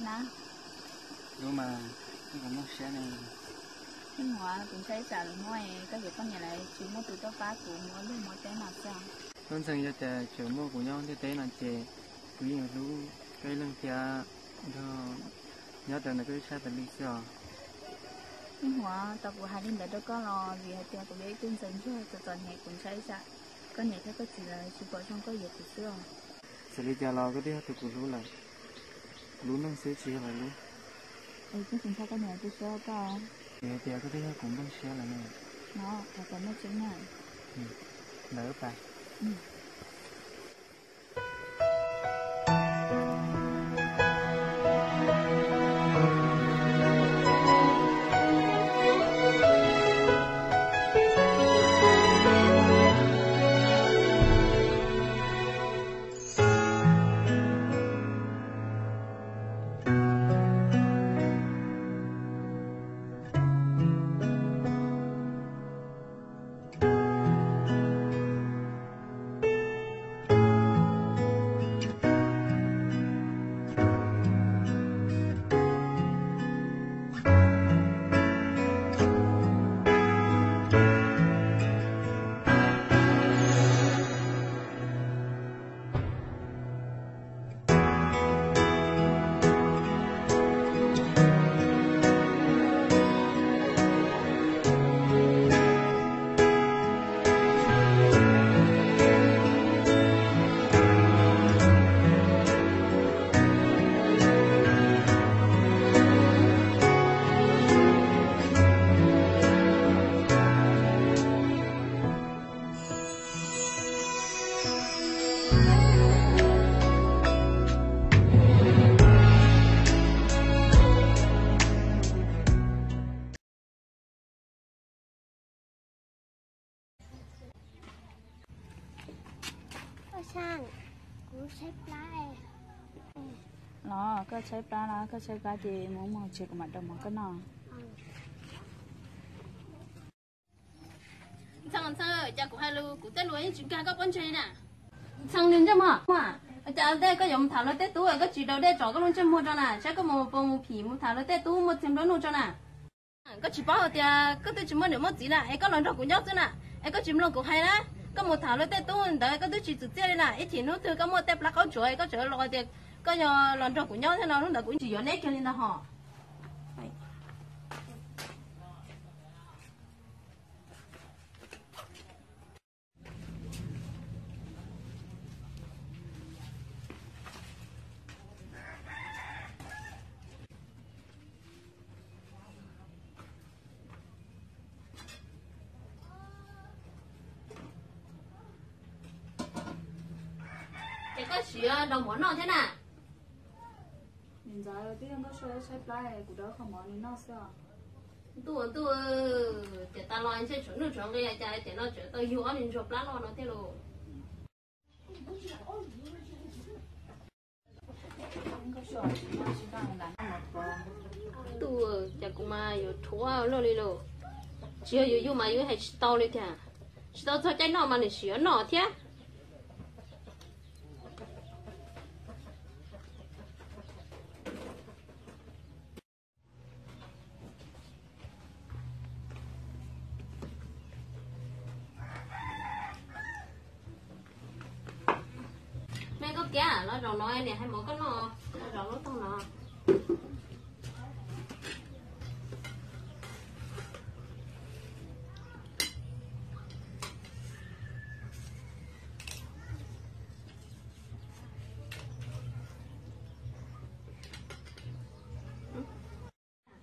Na, lub mas, koj puas nplooj siab ne? Tij Muas, kuv ntshai tsam lwm hnub koj yuav poj niam lawm tsis muaj tus tuaj pab kuv mus ua liaj ua teb no xwb. Tub Ntxhee, yog tias tseem muaj kuv nyob ntiaj teb no ces kuv yeej yuav hlub koj ib leeg thiab nrog nyob rau ntawm koj ib sab tas li xwb os. Tij Muas, tau kuv hais li ntawd rau koj los vim hais tias kuv yog ib tug ntxhais ntsuag txom txom nyem, kuv ntshai tsam koj niam thiab koj txiv lawv tsis pom zoo koj yuav kuv xwb os. Txawm li cas los koj twb yog tus kuv hlub lawm, kuv lub neej xwb tsis yog lawv lub. Es kuv tsis ntshai koj niam tu siab rau koj. Vim hais tias koj twb yog kuv nplooj siab lawm ne. No, hais kom muaj tseeb na. Ntawd pas. Los koj tshaib plab los koj tshaib plab ces mus ua tsev kuv mam rau mov koj noj. Ntxhee, Ntxhee, cas kuv hais lus kuv tej lus yeej tsis nkag koj pob ntseg na. Ntxhee, ntsej muag, cas ua ntej koj yuav mus tham luag tej tub koj tsis daus dej tsom koj lub ntsej muag rau na, saib koj mus puas mus phim mus tham luag tej tub muaj txiag nplua nuj rau na. Koj tsis paub hais tias koj twb tsis muaj niam muaj txiv na es koj los nrog kuv nyob xwb na, es koj tsis mloog kuv hais na. Koj mus tham luag tej tub ntawd koj twb tsis txwm txiaj li na, ib chim hnub twg koj muaj tej plab qaub tsuav koj tseem los tias koj yog los nrog kuv nyob thiab no, hnub ntawd kuv tsis yuav neb kiag li ntag hos. Ces koj siv rau mov noj thiab na. Niam ntxawm, twb yog nkauj Suav tshaib plab kuv rau qhov mov nws noj xwb os. Ntuj, ntuj, tiam tas los ntshe tshuav nuj tshuav nqi cas tiam no tseem tau yug ob niag ntsuag plab loj no thiab lauj. Ntuj, cas kuv mas yuav rhuav luaj li lauj. Tsis yog yus yug mas yus hais tsis tau li tiag. Tsis tau txog caij noj mas nws sim yuav noj thiab. Me koj kiab, los zaum no niam hais mov koj noj, los zaum lub toog no.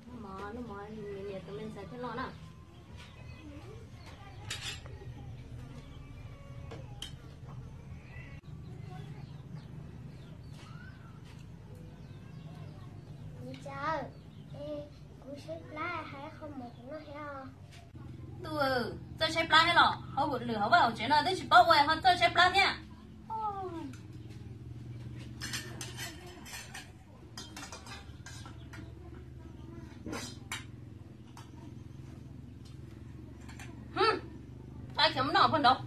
Noj mov, noj mov, niam tus me ntxhais thiaj loj na. Niam ntxawm, kuv tshaib plab, hais qhov mov kuv noj thiab os. Ntuj, txawj tshaib plab thiab los, hauj lwm hauv vaj hauv tsev no twb tsis paub ua ho txawj tshaib plab thiab. Ab, khiav mus noj pag nraud.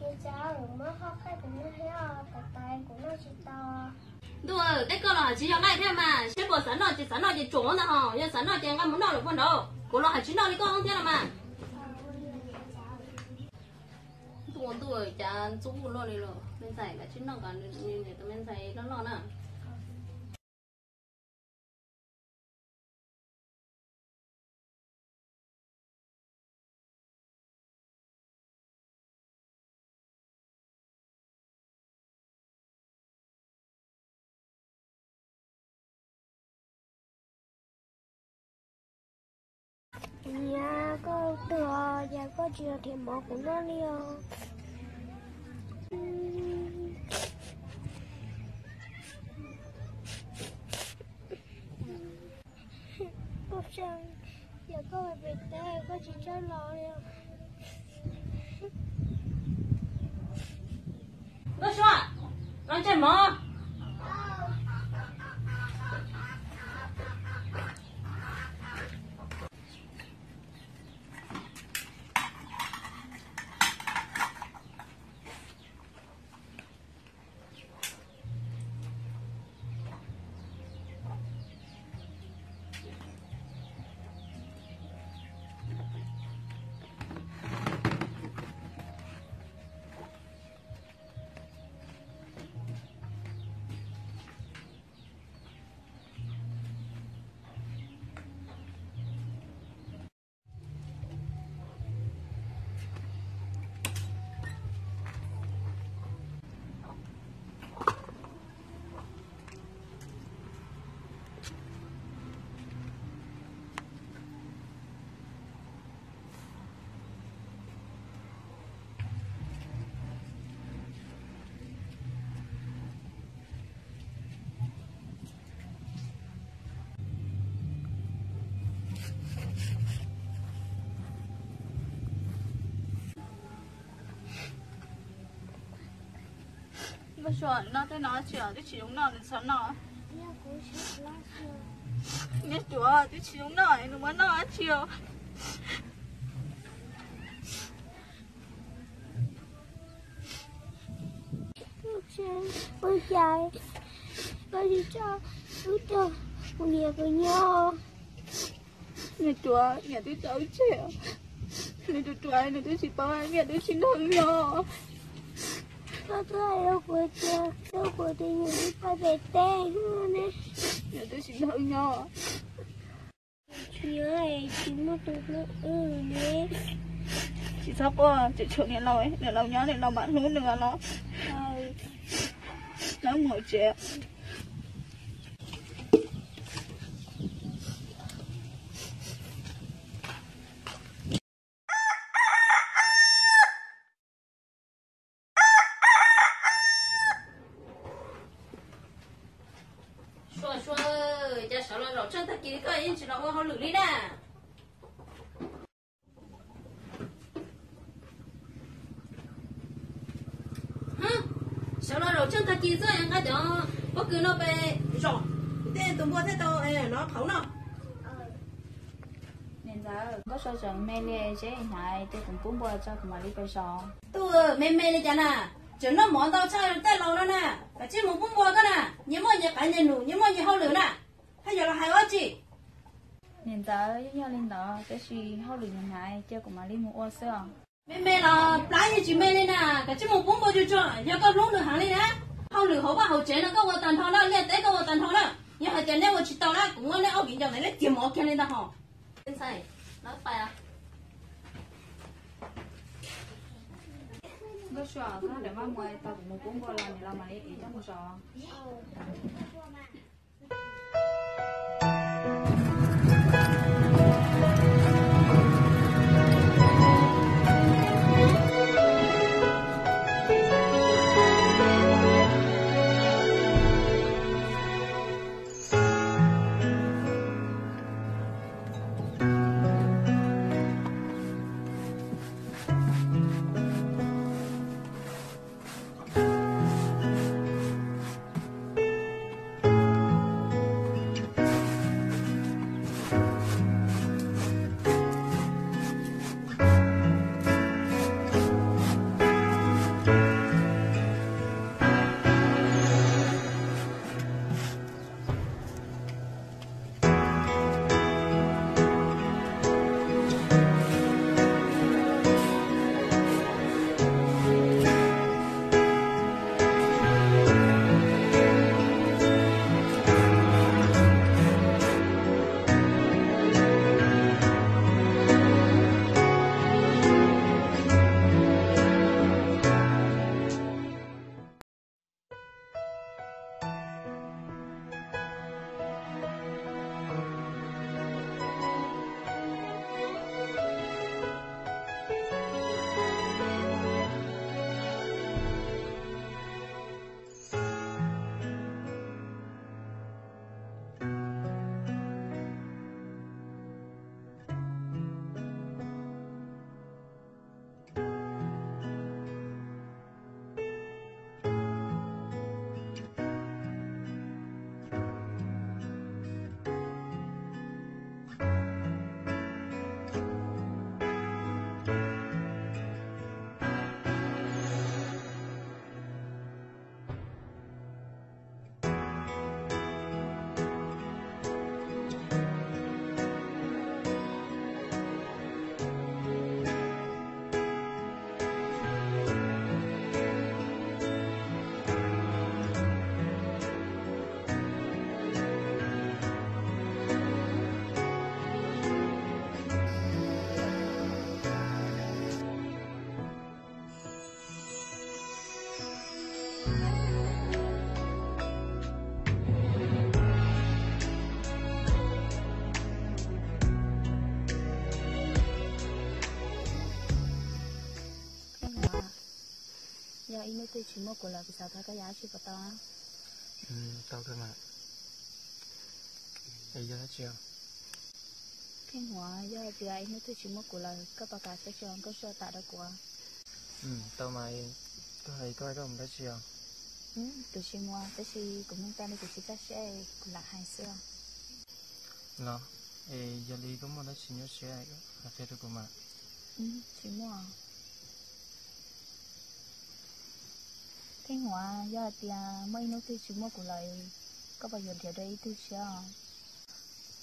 Niam Cas muab qhov qhaij kuv noj thiab, kuv tais kuv noj tsis tau. Ntuj, teb koj los tsis yog laij thiab mas, seb puas xav noj ces xav noj ces tsuam ntag hos, yog xav noj ces nqa mus noj lawm puag nraud, kuv los hais tsis noj li koj thiab no mas. Ntuj, ntuj, cas ntxub luaj li los, me ntxhais kav tsij noj kom nws niam tus me ntxhais loj loj na. Niam, koj twg os, cas koj tsis los nrhiav mov kuv noj li os? Koj tseem, yog koj pem teb koj tsis txawj los li. Nkauj Sua, los ntseg mov. Nkauj Sua, noj tej no tsis, twb tsis zoo noj, nws txhob noj. Nyob tuav twb tsis zoo noj, nws muab noj dab tsi os? Ua cas koj tsis tso wb rau kuv niam kuv nyob? Nws tuav, niam twb tso wb tseg, nws tus ruam nws twb tsis paub, niam twb tsis nrog wb nyob. Koj twb hais rau kuv tias rau kuv tus niam twb pais pem teb ne. Niam twb tsis nrog wb nyob. Nyob tsis muaj tus hlub wb ne. Tsis txhob quaj, tseem tshuav niam laus, niam laus nyob niam laus mam hlub nws los. Lawv mus hauv tsev. Sua, Sua, cas sawv los zaum tseej tag kis koj yeej tsis los ua hauj lwm li na? Sawv los zaum tseej tag kis xwb nqa cov pob kws no pes zom tej tus npua thiaj tau nov qhauv no. Niam ntxawm, Nkauj Sua tseem me li, seb hnyav ces kuv pub npua tso kuv mam li pais zov. Tuaj, me me li cas na, tseem noj mov ntau tshaj tej laus no na. Kav tsij mus pub npua koj na, nyias muaj nyias qav nyias num, nyias muaj nyias hauj lwm na. Haj yam los hais ua tsi? Niam ntxawm, yeej yog li ntawd tab sis hauj lwm hnyav hnyav ces kuv mam li mus ua xwb os. Me me los plab yeej tsis me li na, kav tsij mus pub npua tsuag tsuag, yog koj hlub nws heev li na. Hauj lwm hauv vaj hauv tsev no koj ua tag nrho na, liaj teb koj ua tag nrho na. Yog hais tias neb ua tsis tau na, kuv muab neb ob viv ncaus ntawd neb txiav mov kiag li ntag hos. Nkauj Sua, koj daim maj muag tau kuv mus pub npua los nws los mam li ev coj mus zov. Ib hnub twg tsis muaj kuv lawm, kuv xav thov koj yam dab tsi puas tau? Tau kawg mas. Es yog dab tsi os? Pheej Huav, yog hais tias ib hnub twg tsis muaj kuv lawm, koj puas kam siab tso nkauj sua tam rau kuv? Tau mas, koj hais koj koj mus dab tsi os? Kuv tsis mus, tab sis kuv mus tag li kuv tsis kaj siab, kuv lam hais xwb. Los, es yog li koj muaj dab tsi nyuaj siab hais qhia rau kuv mas. Tsis muaj. Pheej Huav, yog hais tias muaj ib hnub twg tsis muaj kuv lawm, koj puas yuav nrhiav dua ib tug tshiab os?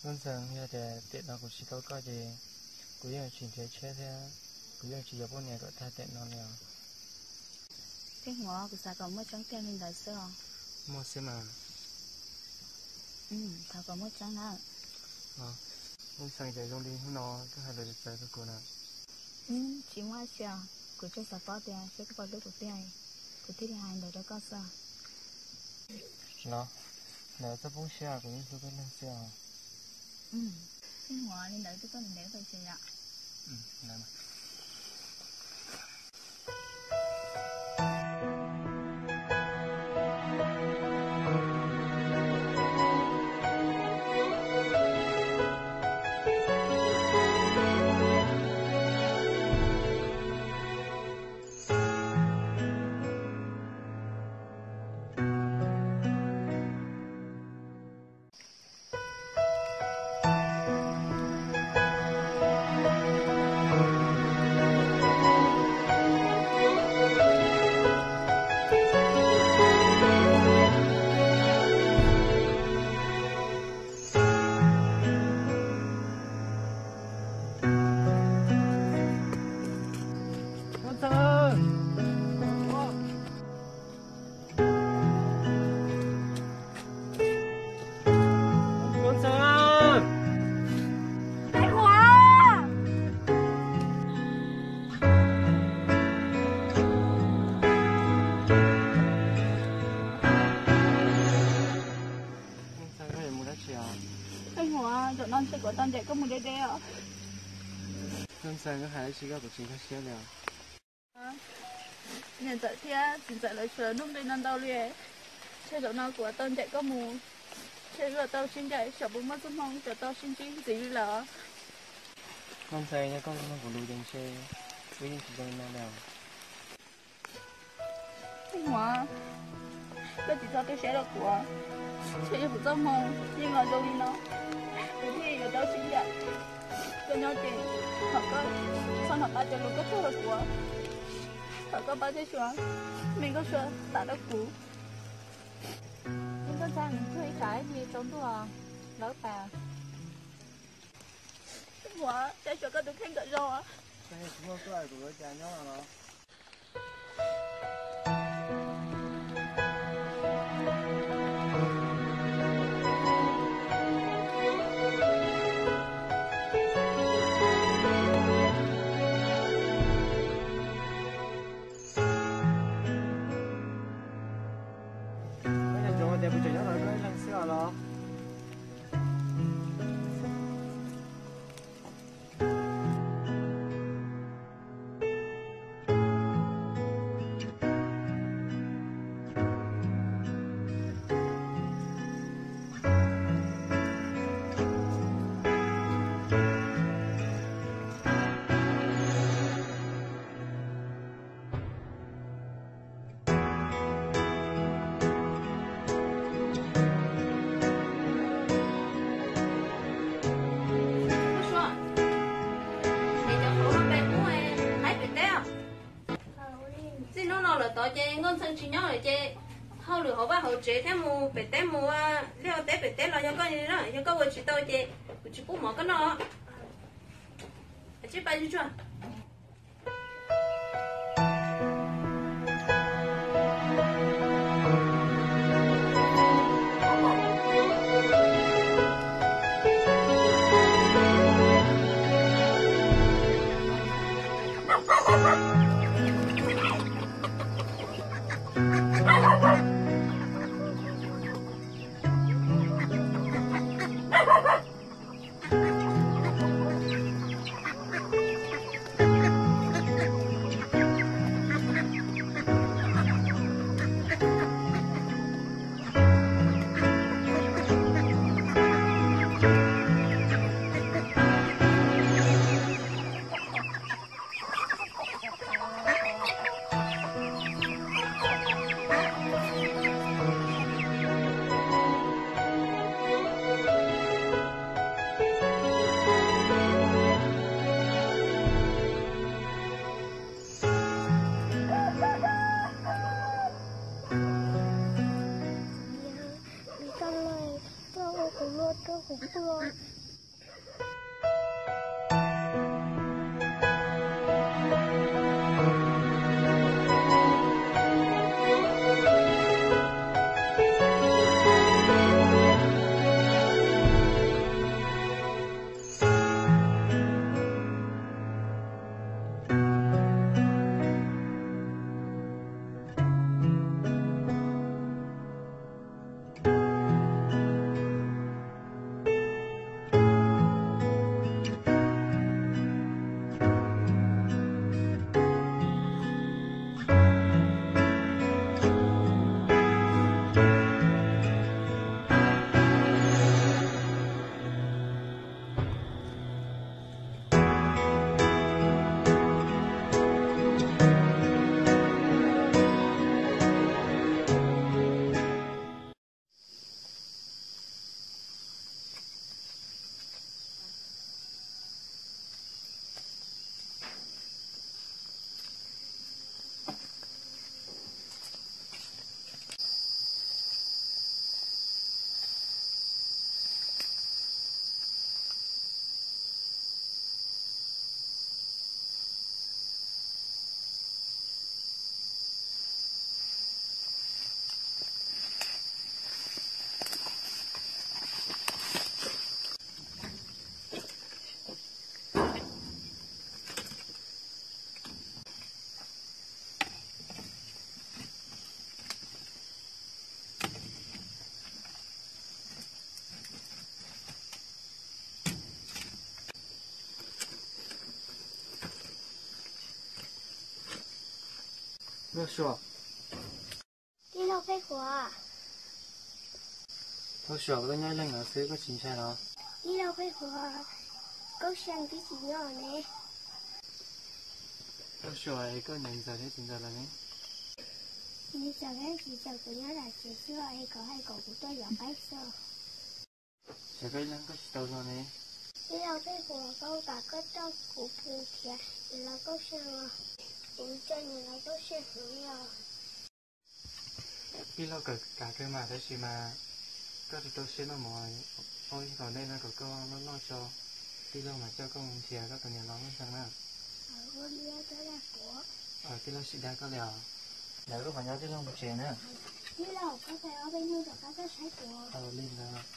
Nkauj Ntxawm, yog tias tiam no kuv tsis tau koj ces kuv yeej tsis nrhiav tshiab thiab, kuv yeej tsis yuav poj niam kom tag tiam no li os. Pheej Huav, kuv xav kom muaj tseeb tiag li ntawd xwb os. Muaj xwb mas. Thov kom muaj tseeb na. Nkauj Ntxawm, ces zoo li hnub no koj hais lus txawv rau kuv na. Tsis muaj dab tsi os, kuv tsuas xav paub tias saib koj puas hlub kuv tiag, kuv thiaj li hais ntawd rau koj xwb. Los, ntawd txhob poob siab, kuv yeej hlub koj leej xwb os. Pheej Huav, li ntawd twb koj ntev ntev pais tsev yom. Nkauj Ntxawm! Pheej Huav! Nkauj Ntxawm, koj yuav mus dab tsi os? Pheej Huav, zaum no ntshe kuv tau ncaim koj mus deb deb os. Nkauj Ntxawm, koj hais dab tsi koj kuv tsis nkag siab li os. Niam ntxawm thiab txiv ntxawm lawv sawv nuj nqi no ntau li, ntshe zaum no kuv tau ncaim koj mus, ntshe kuv tau sib ncaim xyov puas muaj txoj hmoo kom tau sib ntsib ntxiv li lawm. Nkauj Ntxawm, yog koj mloog kuv lus ces ntshe wb yeej tsis zoo li no li os. Pheej Huav, koj tsis txhob tu siab rau kuv, ntshe yog kuv txoj hmoo yeej los zoo li no, kuv thiaj yuav tau sib ncaim. Koj nyob ces thov koj txhob hnov qab cov lus koj tug rau kuv, thov koj pab thiab suav me nkauj sua tam rau kuv. Nkauj Ntxawm, nws tuag ib tsam ib ntsis tsaus ntuj lawv pas. Pheej Huav, saib suav koj tus kheej kom zoo. Koj nco ntsoov tias kuv tseem nyob ntawm koj ib leeg xwb os los? Nkauj Sua, es cov hauv no pem ub, haib pem teb os. Txij hnub no lawm tod ces Nkauj Ntxhee tsis nyob lawm ces hauj lwm hauv vaj hauv tsev thiab mus pem teb mus ua liaj ua teb pem teb los yog koj li na, yog koj ua tsis tau ces kuv tsis pub mov koj noj. Tsib pab tsuag. Nkauj Sua. Tij laug Pheej Huas. Nkauj Sua, koj nyob ib leeg no xwb koj tsis ntshai los? Tij laug Pheej Huas, Nkauj Sua twb tsis nyob ne. Nkauj Sua, koj niam ntxawm thiab txiv ntxawm lawv ne? Niam ntxawm thiab txiv ntxawm kuv nyob nram tsev xwb es kom hais kom kuv tuaj yuav qaib xwb. Xyov koj ib leeg koj tsis tau los ne. Tij laug Pheej Huas, koj kam koj coj kuv mus nrhiav niam laus Nkauj Sua os, kuv nco niam laus Nkauj Sua heev li os. Tij laug, kawm kam kawg mas, tab sis mas koj tsis tau siab noj mov, ua ib hom ntej no kom koj loj loj tso, tij laug mam coj koj mus nrhiav koj tus niam laus Nkauj Sua na. Tij laug tsis dag koj li os. Lawv kuj qhov nyob tij laug mus tsev na. Li ntawd.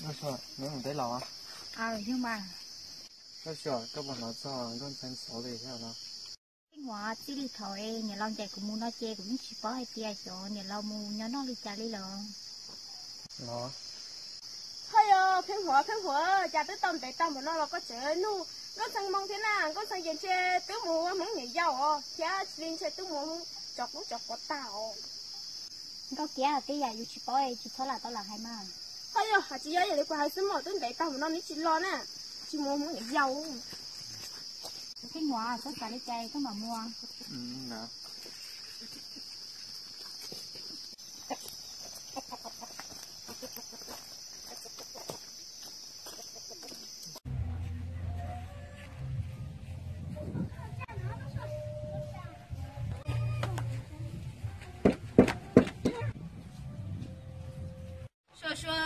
Nkauj Sua, neb mus teb los? Yog mas. Nkauj Sua, koj puas hnov txog Nkauj Ntxhee xov li thiab no? Pheej Huas, txij li thaum es niam laus ncaim kuv mus no ces kuv yeej tsis paub hais tias cov niam laus mus nyob noj li cas li lawm. Los, ho yog Pheej Huas, Pheej Huas, cas twb tau ntev tag npaum no los koj tseem nug Nkauj Ntxhee moo thiab na? Nkauj Ntxhee ces ntshe twb mus ua hmoov niam yau os, thiab tsis li ntshe twb mus cov qub cov quav tag os. Nkauj Kiab, tej yam yus tsis paub es tsis txhob lam tau lam hais mas. Ho yog hais tsis yog, yog li kuv hais xwb mas, twb ntev tag npaum no nws tsis los na, tsis mus ua hmoov niam yau. Pheej Huas, txhob xav li cas koj mam mus. Sua Sua,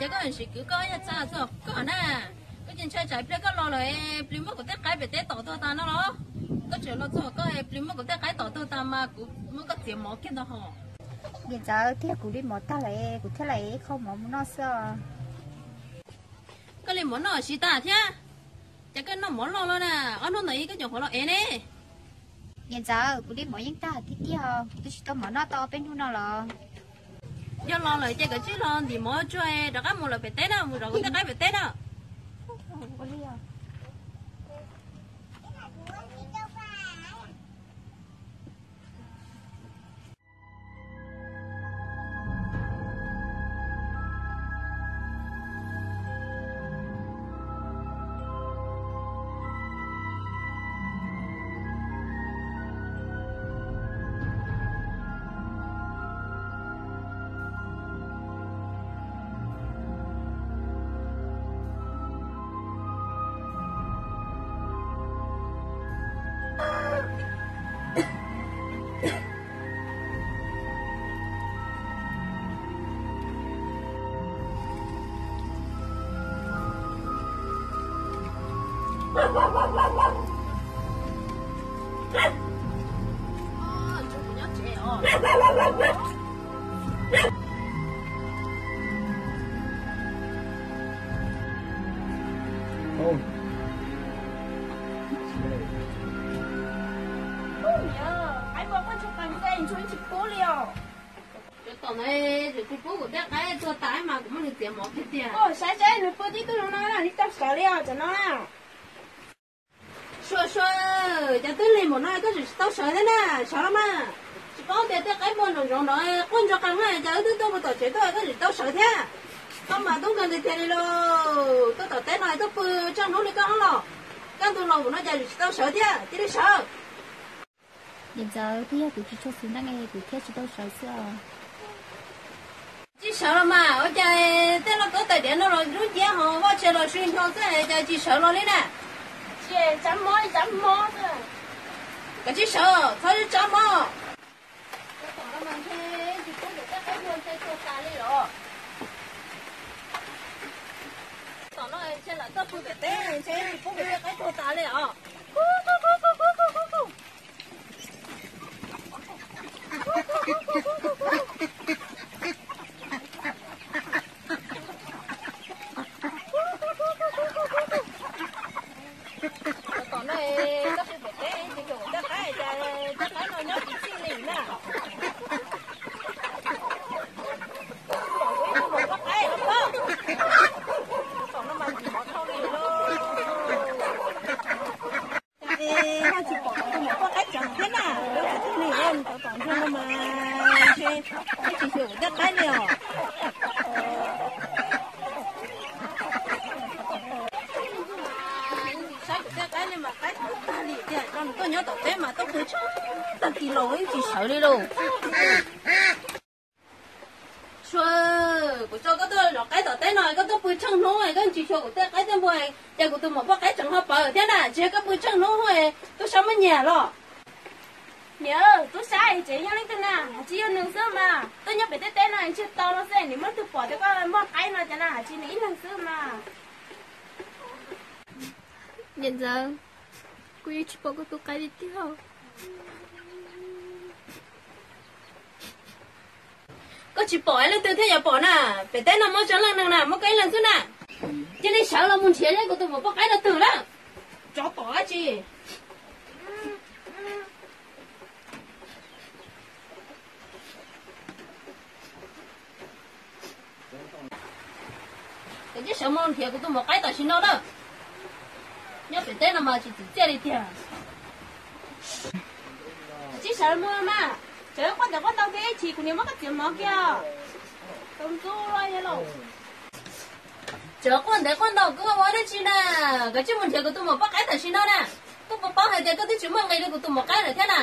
cas koj tsis kwv koj yaj txag txog koj na? Koj cia ntshai tsam pliag koj los lawm plis muab kuv tej qaib pem teb tom tuag tas no los? Koj tseem los txog koj plis muab kuv tej qaib tom tuag tas mas kuv muab koj txiav mov kiag ntag hos. Niam ntxawm, tiag kuv li mov tag lawm, kuv thiaj li ib qho mov mus noj xwb os. Koj li mov noj tsis tag thiab, cas koj noj mov loj loj na, ob hnub ntawd koj nyuam qhuav los ev ne. Niam ntxawm, kuv li mov yeej tag tiag tiag, kuv twb tsis tau mov noj tau peb hnub no los. Yog los lawm ces koj tsij los ntim mov tsuag rov qab mus lawm pem teb na, mus zov kuv tej qaib pem teb na. Cov tom ntawd tsis pub kuv tej qaib tuag tas mas kuv muab nws txiav mov kiag tiag. Saib saib nws pw tib tug zoo no li tau sawv li os cov no na. Sua sua, cas twb lig npaum no koj tseem tsis tau sawv thiab na, sawv los mas. Tsis paub tias tej qaib npua nraum zoov no quaj ntso qees na, cas wb twb tuaj mus tom tsev tuaj koj tseem tsis tau sawv thiab. Koj mas tub nkeeg tiag tiag li lauj, tuaj tom teb no tuaj pw tsheej hnub li koj los, kaj ntug los npaum no cas tseem tsis tau sawv thiab, cia li sawv. Niam ntxawm, twb yog kuv tsis tshua xis neej es kuv thiaj tsis tau sawv xwb os. Tsis sawv los mas, ua cas tej lauj kaub tais diav no los rub nciab ho vaj tse los sw ncho xwb cas tsis sawv los li na? Tsis, tsab mob, tsab mob. Koj tsis sawv, txhob tsab mob. Tom no ntshe lawv tuaj pw pem teb ntshe tsis pub kuv tej qaib tuag tas li os. Tom no koj pw pem teb tsis xyuas kuv tej qaib cas tej qaib no nyob tsis txij li na. Pom kuv ib tug maum poj qaib no pob. Tom no mas ntxim mov dhau li lauj. Cas es ho tsis pom kuv tus maum poj qaib tseem thiab na, lawv tsis tug li nws cov tom ntsuag no mas ntshe twb tsis xyuas kuv tej qaib li os. Tsis saib kuv tej qaib li mas qaib tuag tag li tiag, nws tuaj nyob tom teb mas tuaj pw tag kis los yeej tsis sawv li lauj. Sua, kuv tso koj tuaj zov qaib tom teb no koj tuaj pw tsheej hnub koj tsis xyuas kuv tej qaib tej npua, ces kuv tus maum poj qaib tseem ho pawv thiab na, tsis yog koj pw tsheej hnub tub sab muab nyiag los. Niam, tub sab es tseem yog leej twg na, hais tsis yog nws xwb mas, tuaj nyob pem tej teb no ntshe tau los xwb, nws muab twg pom tias koj muaj qaib no cas na, hais tsis nws ib leeg xwb mas. Niam ntxawm, kuv yeej tsis pom kuv tus qaib li tiag. Koj tsis pom leej twg thiaj yuav pom na, pem teb no muaj tsawg leej neeg na, muaj koj ib leeg xwb na. Cia li sawv los mus nrhiav kuv tus maum poj qaib no twg lawm. Tsov tom dab tsi. Koj cia li sawv mus nrhiav kuv tus maum qaib tam sim no na. Nyob pem teb no mas tsis txim txiaj li tiag. Koj cia li sawv mus mas, sawv quaj ntawv quaj ntau thiab ib chim kuv niam muab koj txiav mov kiag. Tau ntxub los yog los. Sawv quaj ntawv quaj ntau koj ua dab tsi na? Koj cia li mus nrhiav kuv tus maum poj qaib tam sim no na. Koj puas paub hais tias koj twb tsis muaj nqis li kuv tus maum qaib lawm thiab na?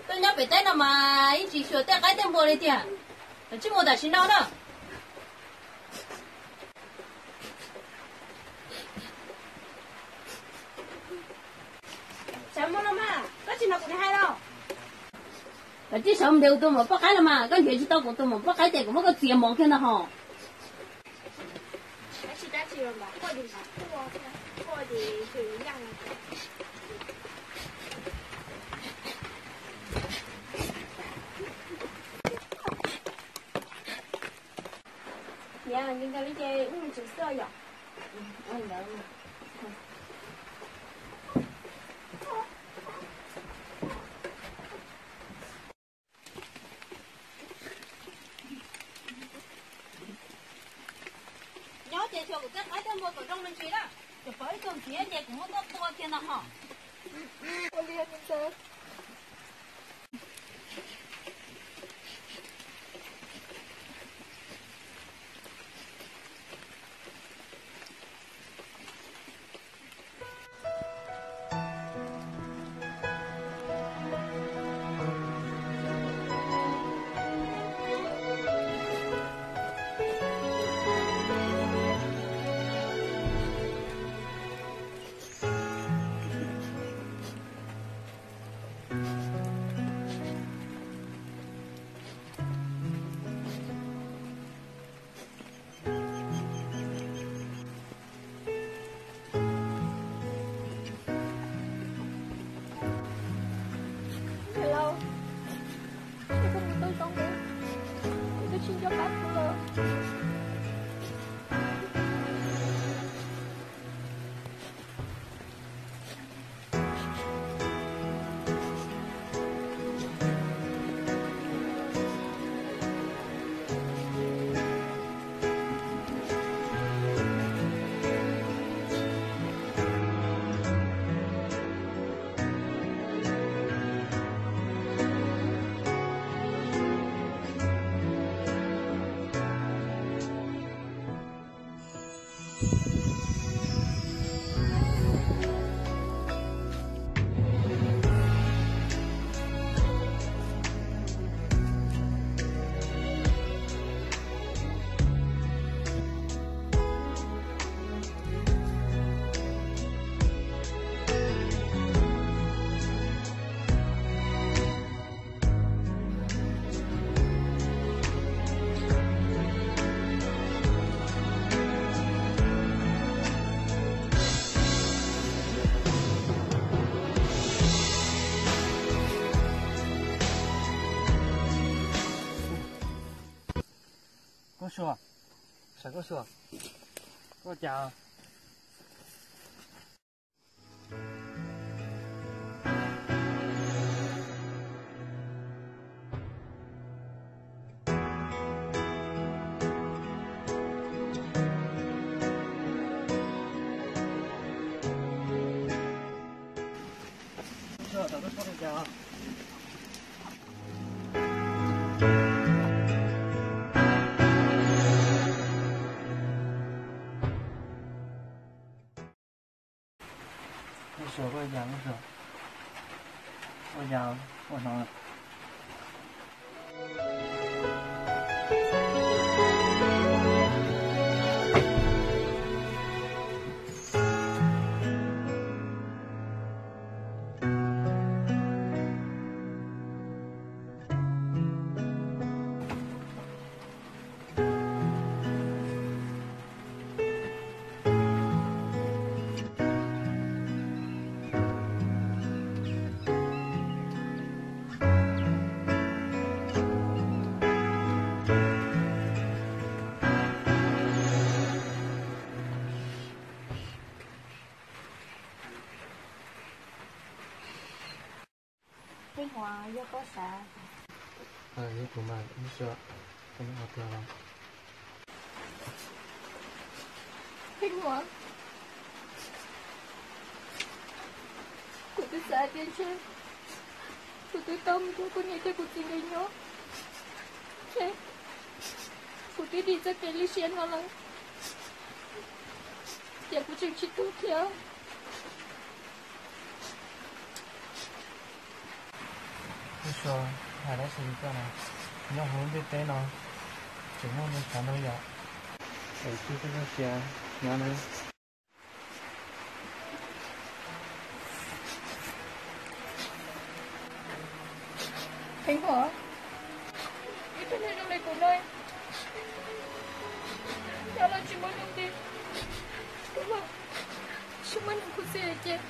Tuaj nyob pem teb no mas yeej tsis xyuas tej qaib tej npua li tiag. Koj cia li mus tam sim no na. Sawv mus los mas, koj tsis hnov kuv hais los? Koj cia li sawv mus nrhiav kuv tus maum poj qaib los mas, koj nrhiav tsis tau kuv tus maum poj qaib ces kuv muab koj txiav mov kiag ntag hos. Niam, nqis ntawd li ces wb mus tsev xwb yom. Nyob ces xyuas kuv tej qaib tej npua kom zoo me ntsis na. Tsuas pom ib tug ntxiv ces kuv muab tuaj tua kiag ntag hos. Sua, sawv koj sua, koj cas? Ua cas, ua cas, ua cas, ua no. Pheej Huas, yog koj sav? Yog kuv mas, ib sua, koj nyob qhov twg los? Pheej Huas, kuv twb xav hais tias ntshe kuv twb tau mus nrog kuv niam thiab kuv txiv nkawd nyob, ntshe kuv twb dim txoj kev lwj siab no lawm, ces kuv tseem tsis tuag thiab. Ib sua, hais dab tsi li koj na? Nyob hauv lub ntiaj teb no tseem muaj neeg tshav ntuj yom. Es tsis txhob sia nyob na. Pheej Huas, ib tug neeg zoo li kuv no, nyob los tsis muaj nuj nqis, tuag los tsis muaj neeg khuv xim, ces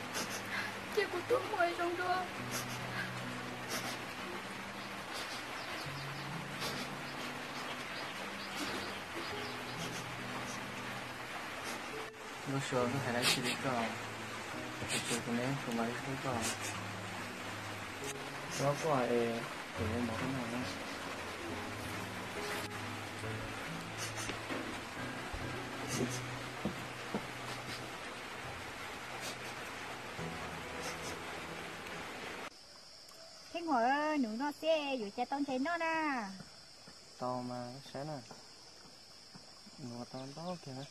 cia kuv tuag mus zoo dua. Nkauj Sua, koj hais dab tsi li koj? Kuv tsis, kuv neb kuv mam li hlub koj. Kuv ob koj es kuv yuav mus koj noj na. Pheej Huas, nws noj xwb yuav cas tau ntses noj na. Tau mas saib na, nws tau ntau kiag na.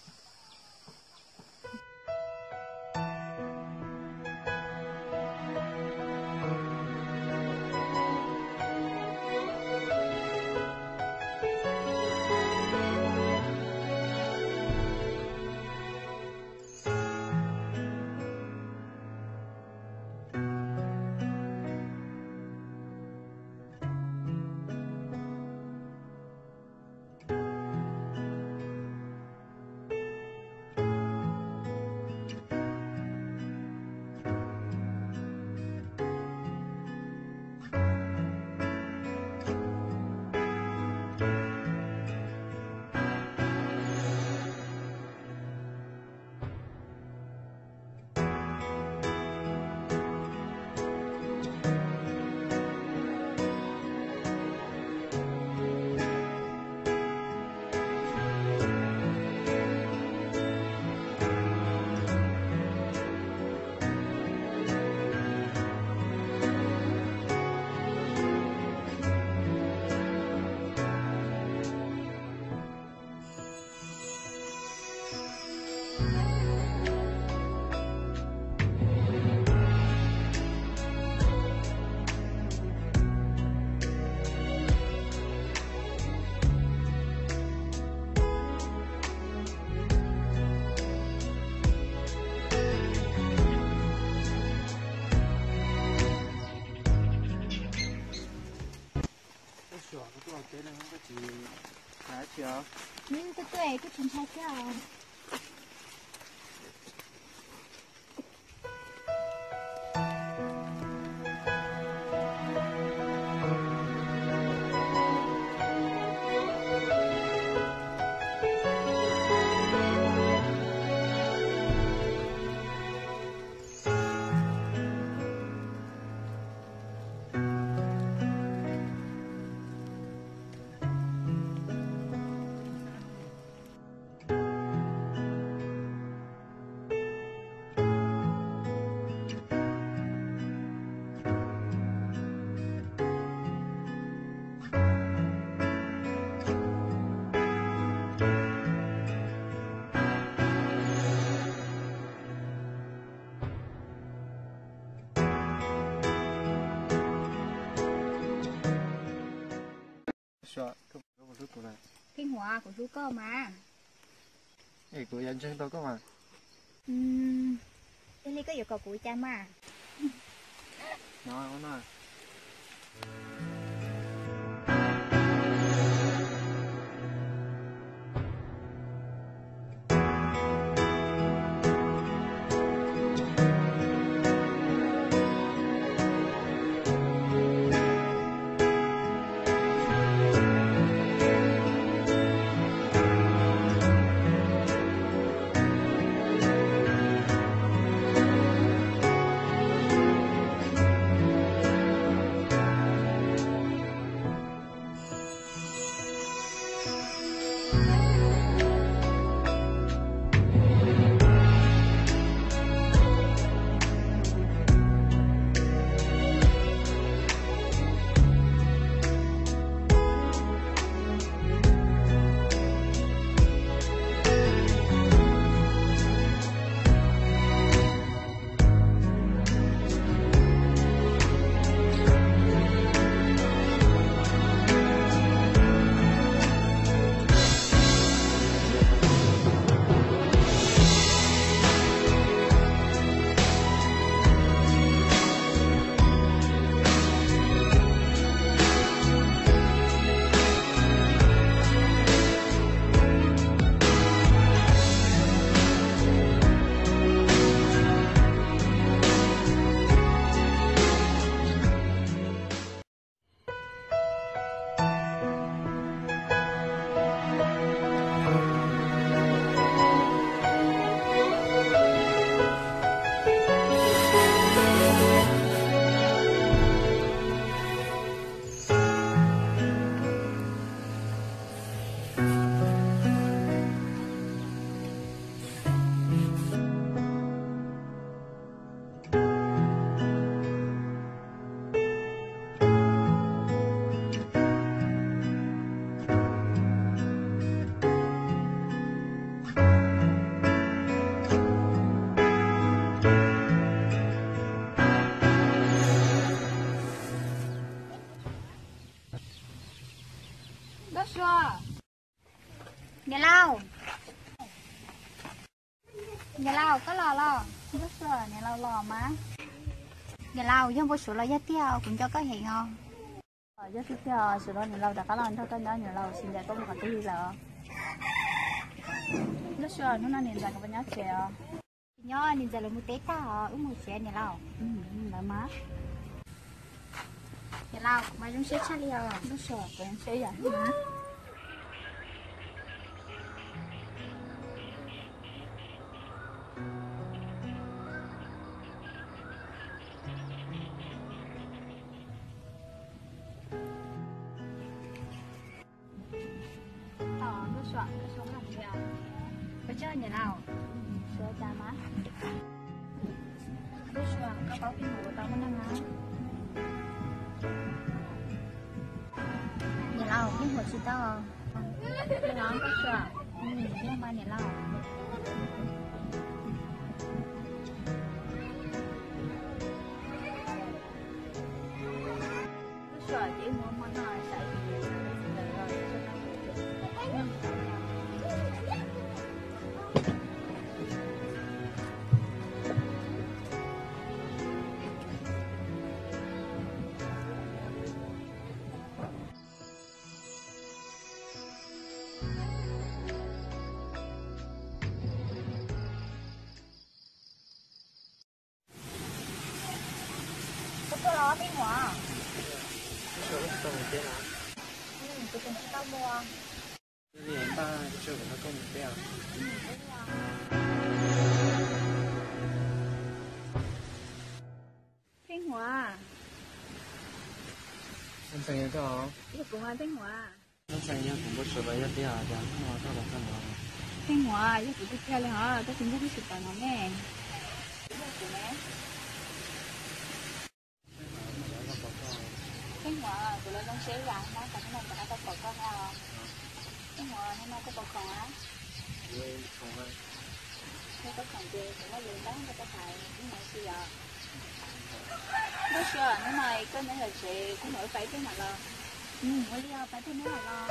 Tuaj tuaj, kuj tsis ntshai thiab. Koj puas hlub kuv na? Pheej Huam, kuv hlub koj mas. Es kuv yuav ntseeg tau koj mas. Yog li koj yuav kom kuv ua cas mas? No, no. Niam laus, niam laus koj los los? Niam laus los mas. Niam laus, yog npau suav los yog tiag, kuv nco koj heev os. Yog tiag tiag, suav no niam laus rov qab los nrog koj nyob, niam laus tsis ncaim koj mus qhov twg li lawm. Nkauj Sua, hnub no niam ntxawm nkawd puas nyob tsev os? Tsis nyob, niam ntxawm lawv mus teb tag os, wb mus tsev niam laus. Lawv mas. Niam laus, kuv mas zoo siab tshaj li os. Nkauj Sua, kuv zoo siab yam li mas. Tos Nkauj Sua, Nkauj Sua, Nkauj Sua, niam laus, Nkauj Sua, koj paub Pheej Huam tau muaj neeg na? Niam laus, Pheej Huam tsis tau. Nkauj Sua, yeej mas niam laus. Koj tuaj los Pheej Huam? Kuv tseem tsis tau mus. Pheej Huam. Yog kuv mas Pheej Huam. Pheej Huam, yog kuv tiag tiag li hos, koj tsis nco kuv tsis tau no ne. Pheej Huam, kuv los zoo siab ib yam no, hnub no rov qab tau pom koj na. Pheej Huam, hnub no koj puas khoom a? Yog koj khoom ces kuv muaj lus ntau rau koj tham ib hnub si os. Nkauj Sua, hnub no koj nyob yos tsev, kuv mam ua fais tej mam los. Ua li os, pab thiaj muab los.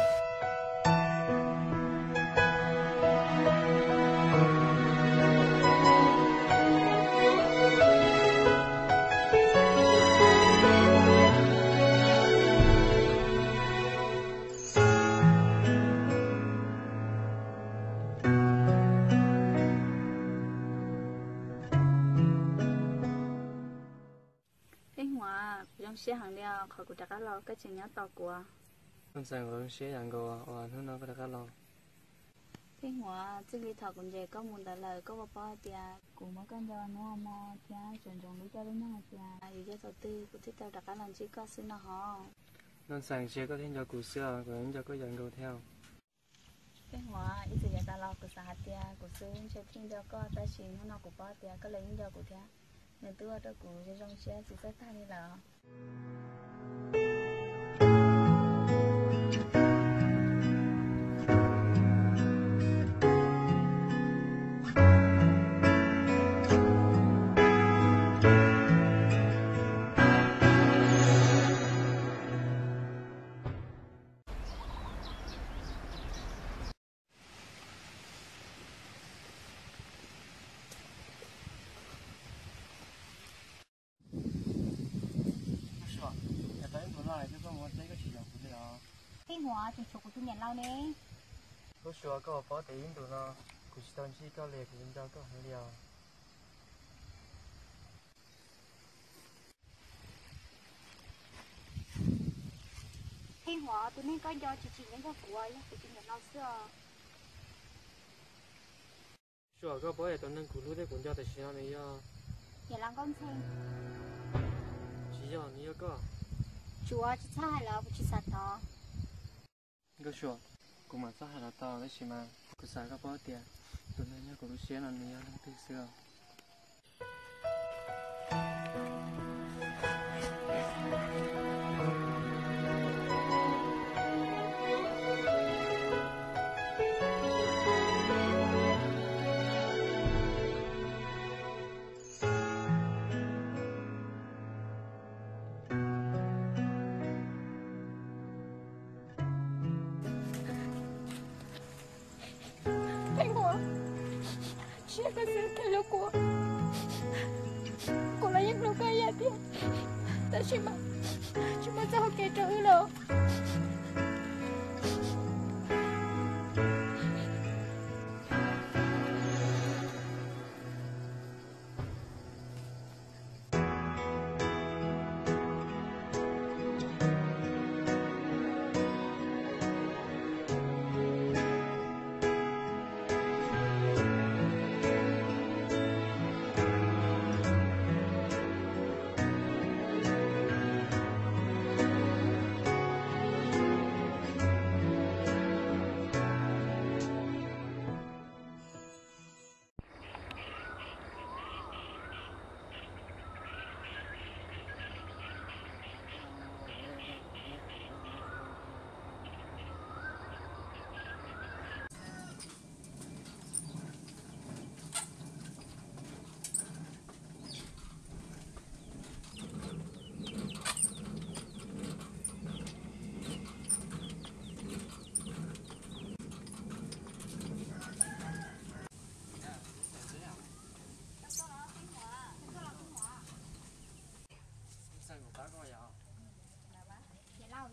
Peb Huam, kuv zoo siab heev li os, qhov kuv rov qab los koj tseem nyob tos kuv. Koj ntxhais, kuv zoo siab yam nkaus uas hnub no koj rov qab los. Peb Huam, txij li thaum kuv ncaim koj mus ntawd lawm, koj puas paub hais tias kuv muab koj nco hnub hmo thiab tseem ntsoov lub caij lub nyoog hais tias yuav yog thaum twg kuv thiaj tau rov qab los ntsib koj xwb no hov. Koj ntxhais, tsis yog koj thiaj nco kuv xwb os, kuv yeej nco koj yam nkaus thiab. Peb Huam, ib txwm yav tas los kuv xav hais tias kuv xwb ntshe thiaj nco koj, tab sis hnub no kuv paub tias koj los yeej nco kuv thiab. Nws twb ua rau kuv zoo zoo siab tsis txawj tag li lawm. Koj Suav, yav tau ib ntus no es koj mus ua teb koj tsis yaum kuv li os? Peb Huam, tseem tshuav kuv tus niam laus ne. Koj Suav, koj puas paub tias ib ntus no kuv tsis tau ntsib koj li, kuv nco koj heev li os. Peb Huam, tus neeg koj nco tsis tsim nyog yog kuv, yog kuv tus niam laus xwb os. Suav, koj paub tias tus neeg kuv hlub thiab kuv nco tam sim no nws yog niam laus Nkauj Ntxhee. Tsis yog, nws yog koj. Tsuav, tsis txhob hais los kuv tsis xav tau. Nkauj Suav, kuv mam txhob hais los tau, tab sis mas kuv xav koj paub tias tus neeg nyob kuv lub siab no nws yog leej twg xwb os. Peb Huam, tsis yog koj xwb thiaj hlub kuv, kuv los yeej hlub koj ib yam thiab, tab sis mas tsis muaj txoj hau kev rau wb lawm.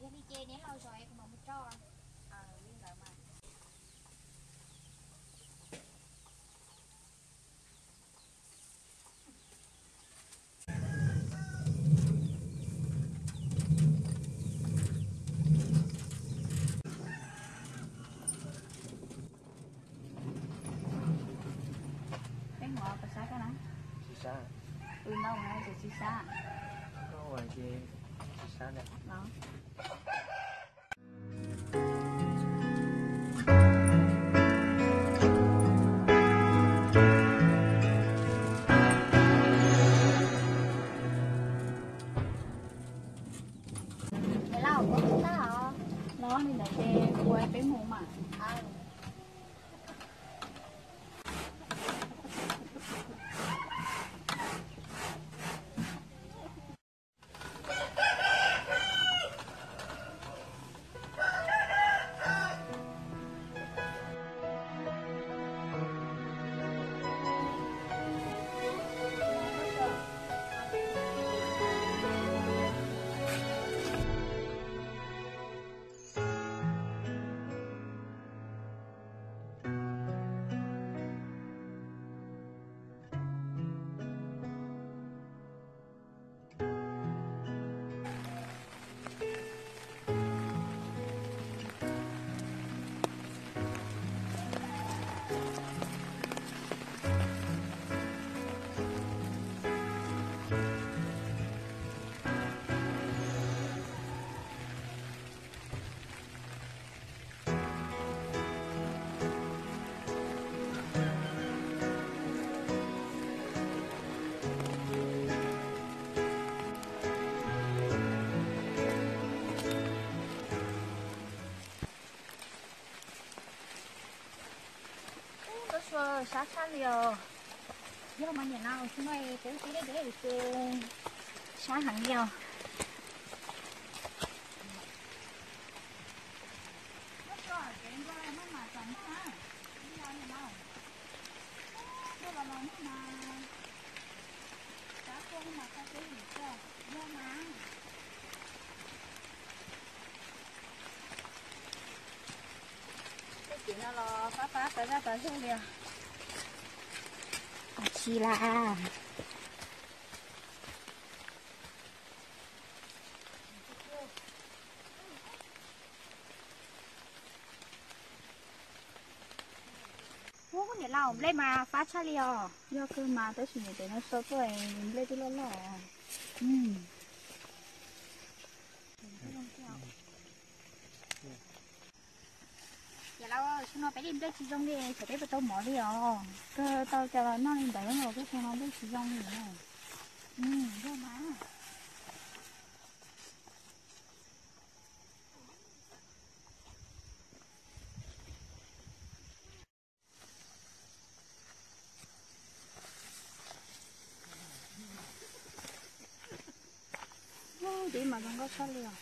Yog li ces neb los zov es kuv mam mus tso. Peb Huam, puas sab koj na? Tsis sab. Ntau na ces tsis sab. Koj ua ces tsis sab lawm. Niam laus, ua tau tag os. Los li ntawd ces ua peb mus mas. Sab tshaj li os. Yog mas niam laus, xyoo no peb ua teb deb deb ces sab heev li os. Tej kev no los fab fab tas zaj tas zog li os. Tsis las. Ub, niam laus, nplej mas fab tshaj li os. Yog kawg mas, tab sis niam tais no sau tuaj nplej twb loj loj. Niam laus, xyoo no peb li nplej tsis zoo li, xyov peb puas tau mov li os. Kawg tau cov los noj li ntawd los kawg xyoo no nplej tsis zoo li. Yog mas. Ub, dib mas zoo nkauj tshaj li os.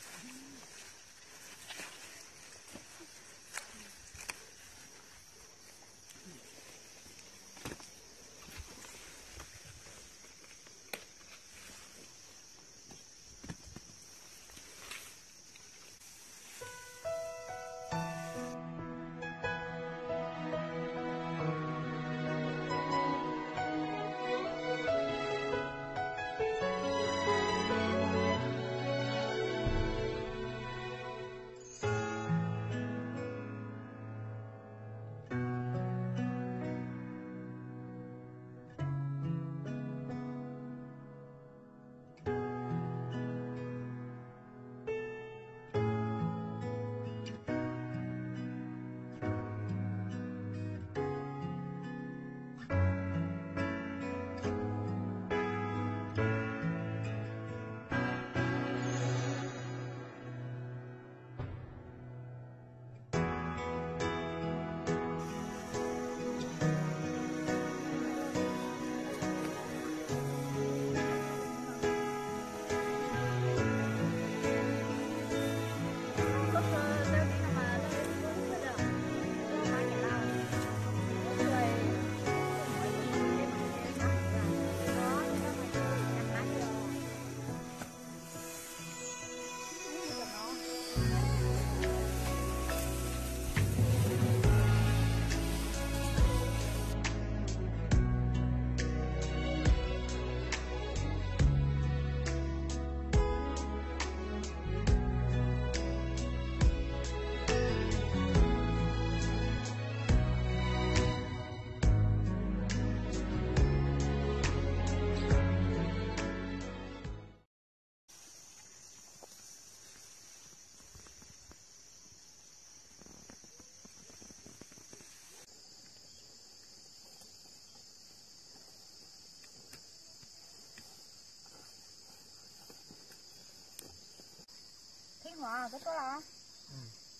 Theej Huav, koj tuaj los?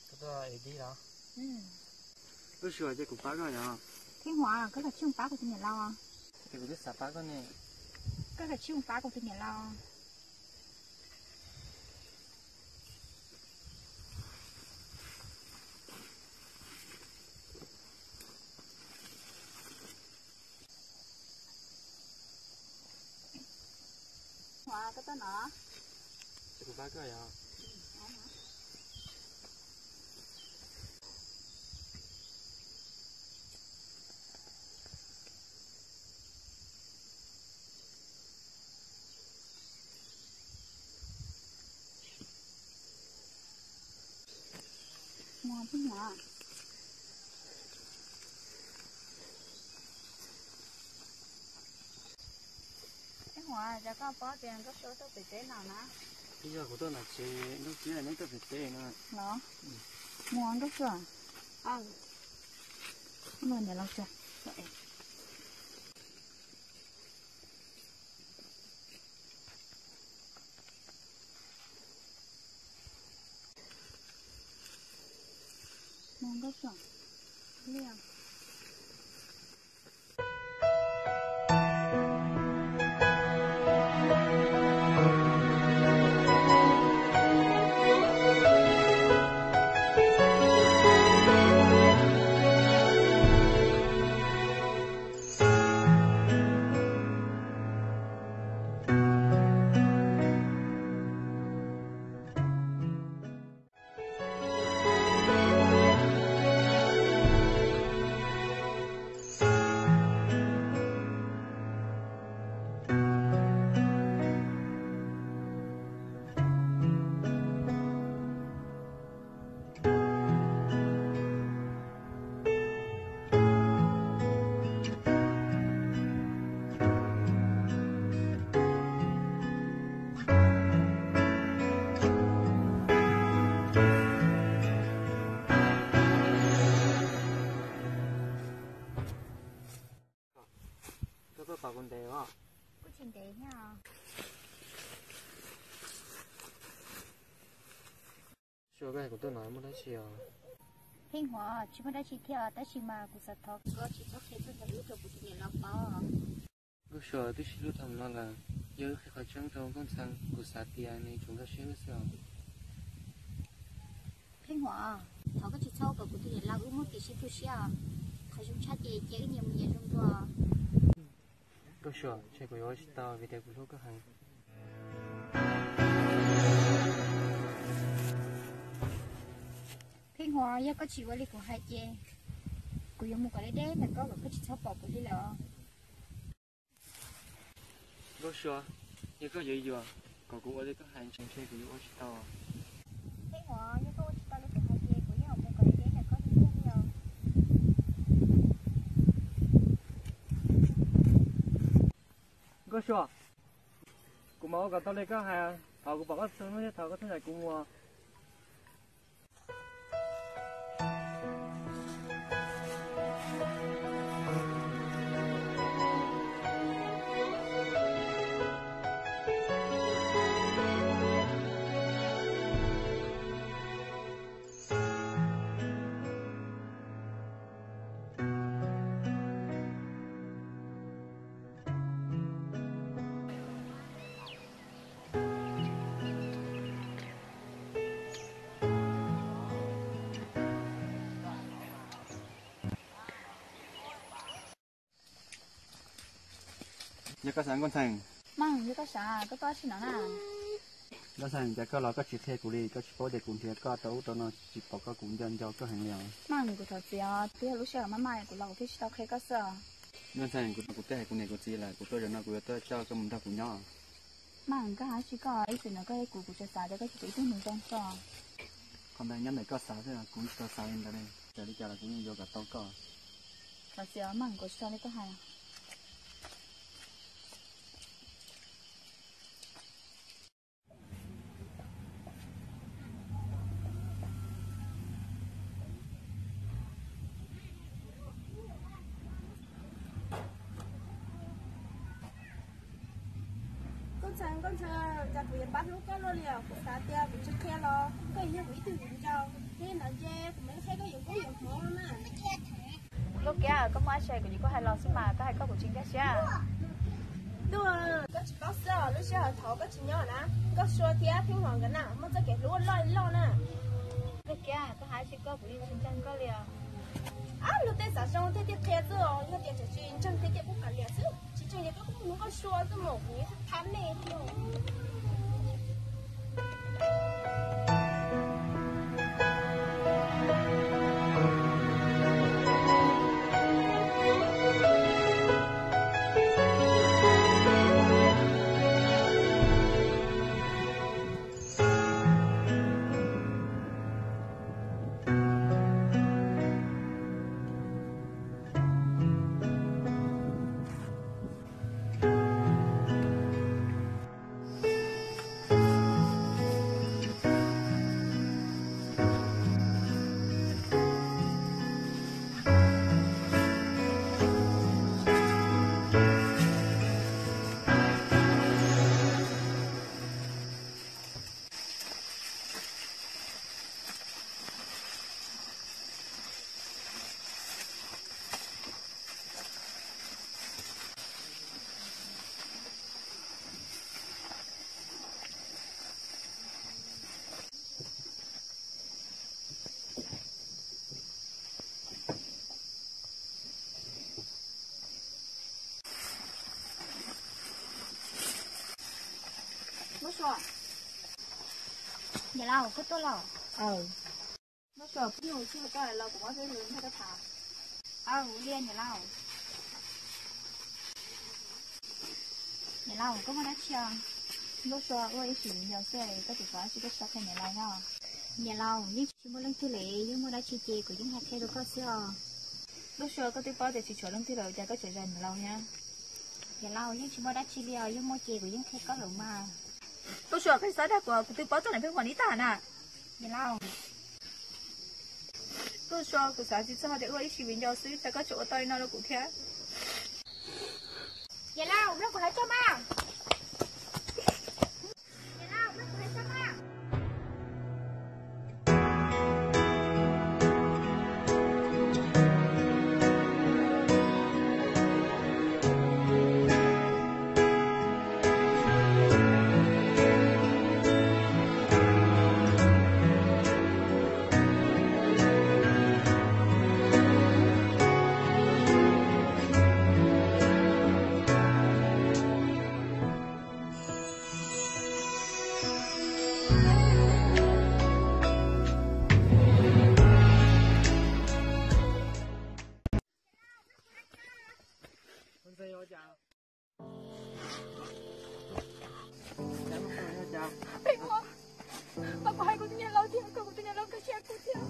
Koj tuaj ev dib los? Lub sij hawm ces kuv pab koj yom. Theej Huav, koj kav tsij mus pab kuv tus niam laus. Ces kuv twb xav pab koj ne. Koj kav tsij mus pab kuv tus niam laus. Huav, koj tuaj no. Ces kuv pab koj yom. Muag puas muag? Ej Huav, cas koj paub tias Nkauj Suab tuaj pem teb no na? Twb yog kuv tuaj nram tsev, Nkauj Suab neb tuaj pem teb no. Los? Muag Nkauj Suab. Los niam laus tsa. Muag Nkauj Suab. Liaj. Pom kuv ntev os. Kuj tsis ntev thiab. Sua, koj hais kuv tuaj no muaj dab tsi os? Pheej Huam, tsis muaj dab tsi thiab, tab sis mas kuv xav thov koj tsis txhob qhia txog ntawm wb rau kuv tus niam laus paub. Nkauj Sua, twb sib hlub tau no lawm, yog wb qhia qhov tseeb rau Nkauj Ntxhee, kuv xav tias nws yuav nrog wb xwb os. Pheej Huam, thov koj tsis txhob ua kom kuv tus niam laus wb muaj kev sib tu siab. Qhov zoo tshaj ces cia wb nyias mus nyias zoo dua. Nkauj Sua, ntshe kuv yuav ua tsis tau vim tias kuv hlub koj heev. Pheej Huam, yog koj tsis ua li kuv hais ces kuv yuav mus kom deb deb ntawm koj kom koj tsis txhob pom kuv li lawm. Nkauj Sua, yog koj yuav yuam kom kuv ua li koj hais ntshe kuv yuav ua tsis tau. Pheej Huam, yog koj ua tsis tau li kuv hais ces kuv yeej yuav mus kom deb deb ntawm koj li thiab li os. Nkauj Sua, kuv mam ua kom tau li koj hais, thov kuv pom koj txhua hnub thiab thov koj txhob ncaim kuv mus. Yog koj xav Nkauj Ntxhee? Meej, yog koj xav, koj tuaj ua dab tsi no na? Nkauj Ntxhee, cas koj los koj tsis qhia kuv li, koj tsis paub tias kuv nrhiav koj rau ub rau no tsis pom koj, kuv nco nco koj heev li os. Meej, kuv thov txiv os, twb yog lub sij hawm maj maj kuv los kuv thiaj tsis tau qhia koj xwb os. Nkauj Ntxhee, kuv twb hais kuv niam kuv txiv lawm, kuv tuaj zaum no kuv yuav tuaj coj koj mus nrog kuv nyob. Meej, koj hais dab tsi koj, ib txwm no koj hu kuv, kuv tsuas xav tias koj tsis pom ib tug neeg zoo xwb. Qhov ntawd nyob ntawm koj xav xwb, kuv tsis tau xav li ntawd li. Txawm li cas los kuv yeej yuav kom tau koj. Thov txiv os Meej, kuv tsis tau li koj hais. Nkauj Ntxhee, Nkauj Ntxhee, cas kuv yuav pab hlub koj luaj li os? Kuv xav tias kuv tsis qhia los koj yuav yog kuv ib tug viv ncaus, thiab hnov ntshe kuv mam li qhia koj yuav kub yuav hmoov na. Nkauj Kiab, koj muaj dab tsi kuv yeej kuj hais los xwb mas, koj hais koj kuv tsis nkag siab. Ntuj, koj tsis paub xwb os, lub sij hawm thaud koj tsis nyob na, Nkauj Sua thiab Pheej Huam nkawd na muaj txoj kev hlub loj loj na. Nkauj Kiab, koj hais dab tsi koj kuv yeej tsis ntseeg koj li os. Ab, luag tej xav zoo thiaj thiaj qhia xwb os, yog tias tseem tsis ntseeg thiab ces kuj kav liam xwb. Tsis ntseeg ces koj kuj mus hu Nkauj Sua xwb mas, kuv yeej thab nej thiab. Nkauj Sua, niam laus, koj tuaj los? Nkauj Sua, phooj ywg, tsis hais koj los kuv muab peb mus nrog koj tham. Aw, ua li niam laus. Niam laus, koj muaj dab tsi os? Nkauj Sua ua ib sim viv ncaus xwb, koj tseem xav dab tsi koj tsis tau qhia niam laus nyob? Niam laus, yeej tsis muaj leej twg li, yeej muaj dab tsi ces kuv yeej hais qhia rau koj xwb os. Nkauj Sua, koj twb paub tias tsis tshuav leej twg lawm cas koj tseem zais niam laus thiab? Niam laus, yeej tsis muaj dab tsi li os, yog muaj ces kuv yeej qhia koj lawm mas. Nkauj Sua, koj tsis txhob dag kuv, kuv twb paub txog niam Pheej Huam li tag na. Niam laus. Nkauj Sua, kuv xav tsis txog tias wb ua ib sim viv ncaus xwb cas koj tseem ua tau li no rau kuv thiab. Niam laus, nrog kuv hais txog mas. Niam laus, nrog kuv hais txog mas. Pab kuv hais kuv tus niam laus thiab, kom kuv tus niam laus nkag siab kuv thiab.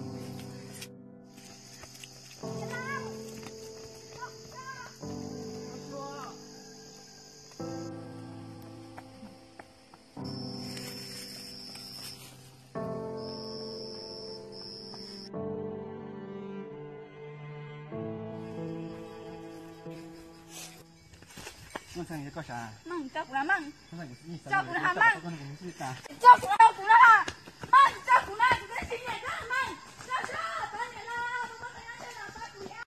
Meej, tso kuv na, Meej. Tso kuv na, Meej. Tso kuv na, kuv na, Meej, tso kuv na, kuv twb tsis nyiam koj, Meej. Tso, tso, tso niam laus, tso kuv na.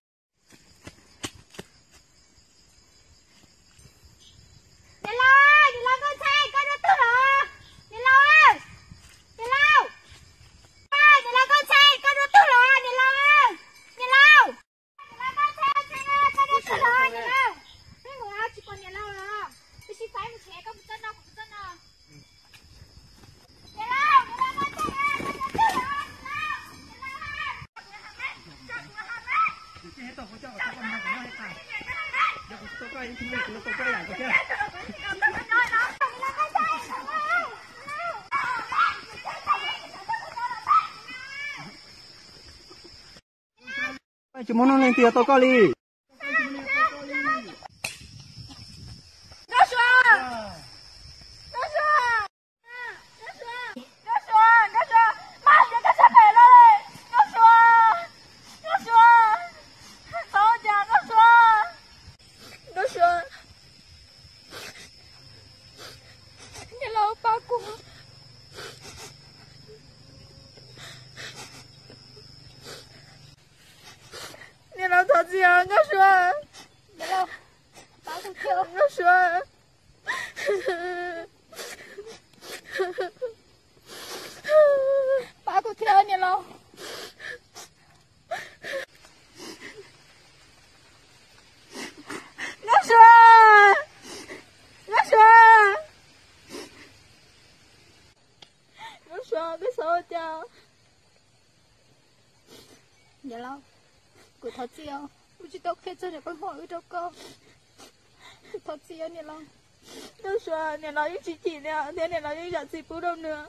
Niam laus, niam laus, koj ntshai koj dua tuag los? Niam laus, niam laus, niam laus, koj ntshai koj dua tuag los niam laus? Niam laus, niam laus, koj ntshai koj dua tuag los niam laus? Peb mus tsis pom niam laus los? Peb sib faib mus tsev, koj mus txoj no, kuv mus txoj no. Tsis muaj neeg leej twg yuav tau koj li. Nkauj Suav! Nkauj Suav! Nkauj Suav! Nkauj Suav! Mas yog koj sab pem no li. Nkauj Suav! Nkauj Suav! Txhob ua cas Nkauj Suav! Nkauj Suav! Niam laus pab kuv. Niam laus thov txim os Nkauj Suav. Niam laus, pab kuv thiab Nkauj Suav. Pab kuv thiab niam laus. Nkauj Suav, Nkauj Suav, Nkauj Suav, koj xav ua cas? Niam laus, kuv thov txim os, kuv tsis tau qhia txog niam pab hom wb rau koj. Thov txim os niam laus. Nkauj Suav, niam laus yeej tsis chim li thiab niam laus yeej zam txim pub rau nws.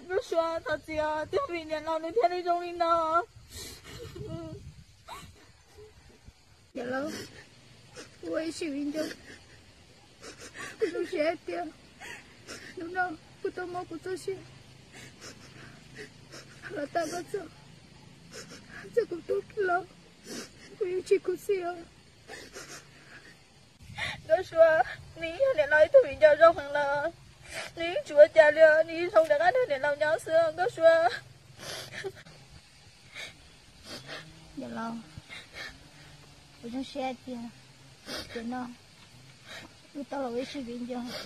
Nkauj Suav, thov txim os, twb vim niam laus nws thiaj li zoo li no. Niam laus, ua ib sim viv ncaus, kuv zoo siab hais tias hnub no kuv tau muab kuv txoj sia los tag koj txoj, txawm kuv tuag kiag los kuv yeej tsis khuv xim os. Nkauj Suav, nws yog niam laus ib tug viv ncaus zoo heev lawm, nws yeej tsis ua cas li os, nws zoo rov qab nrog niam laus nyob xwb Nkauj Suav. Niam laus, kuv zoo siab hais tias tiam no wb tau los ua ib sim viv ncaus.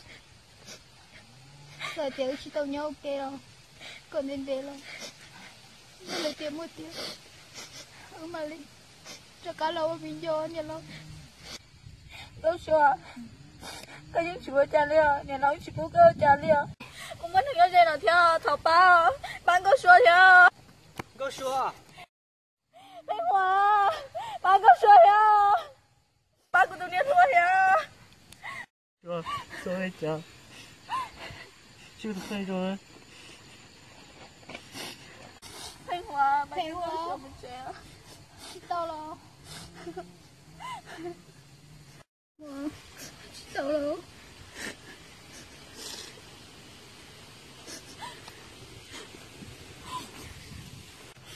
Txawm tias wb tsis tau nyob ua ke los kom ntev ntev los, yog lawv tias muaj tiag, wb mam li rov qab los ua viv ncaus niam laus. Nkauj Suav, koj yeej tsis ua cas li os, niam laus yeej tsis pub koj ua cas li os. Kuv muaj neeg nyob ze no thiab, thov pab, pab Nkauj Suav thiab. Nkauj Suav, pab Nkauj Suav thiab, pab kuv tus niam hluas thiab. Pheej Huas, pab Nkauj Suav mus tsev. Tsis tau los. Tsis tau los.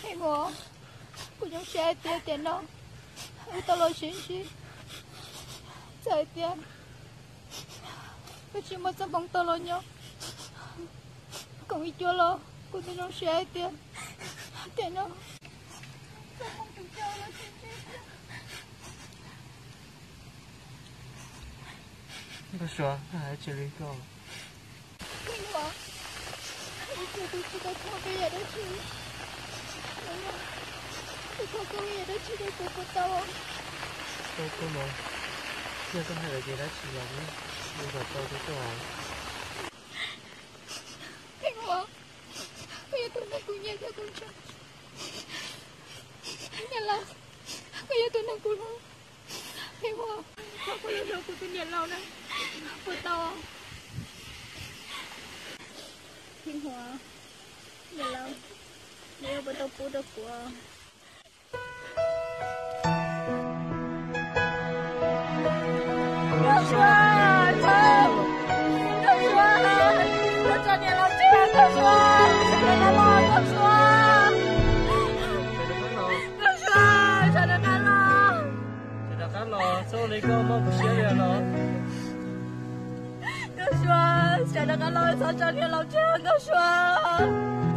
Pheej Huas, kuv zoo siab hais tias tiam no wb tau los sib ntsib. Txawm hais tias koj tsis muaj txoj hmoov tau los nyob koom ib cuab los kuv twb zoo siab hais tias tiam no Nkauj Suav, koj hais tsis li koj. Pheej Huam, kuv tsis tau thov koj ib yam dab tsi, kuv thov koj ib yam dab tsi rau kuv puas tau? Tau koj mas, yog koj hais lawm ces dab tsi los kuv yeej kom tau rau koj. Pheej Huam, koj yog tus neeg kuv nyiam thiab kuv ntshaw. Niam laus, koj yog tus neeg kuv hlub. Pheej Huam, thov koj los hlub kuv tus niam laus na, puas tau? Pheej Huam, niam laus, neb puas tau pub rau kuv? Nkauj Suav, Nkauj Suav, koj tso niam laus tseg, Nkauj Suav, sawv rov qab los, Nkauj Suav. Nkauj Suav, sawv rov qab los. Sawv rov qab los, txhob ua li koj mob kuv siab li los. Nkauj Suav, sawv rov qab los, txhob tso niam laus tseg, Nkauj Suav.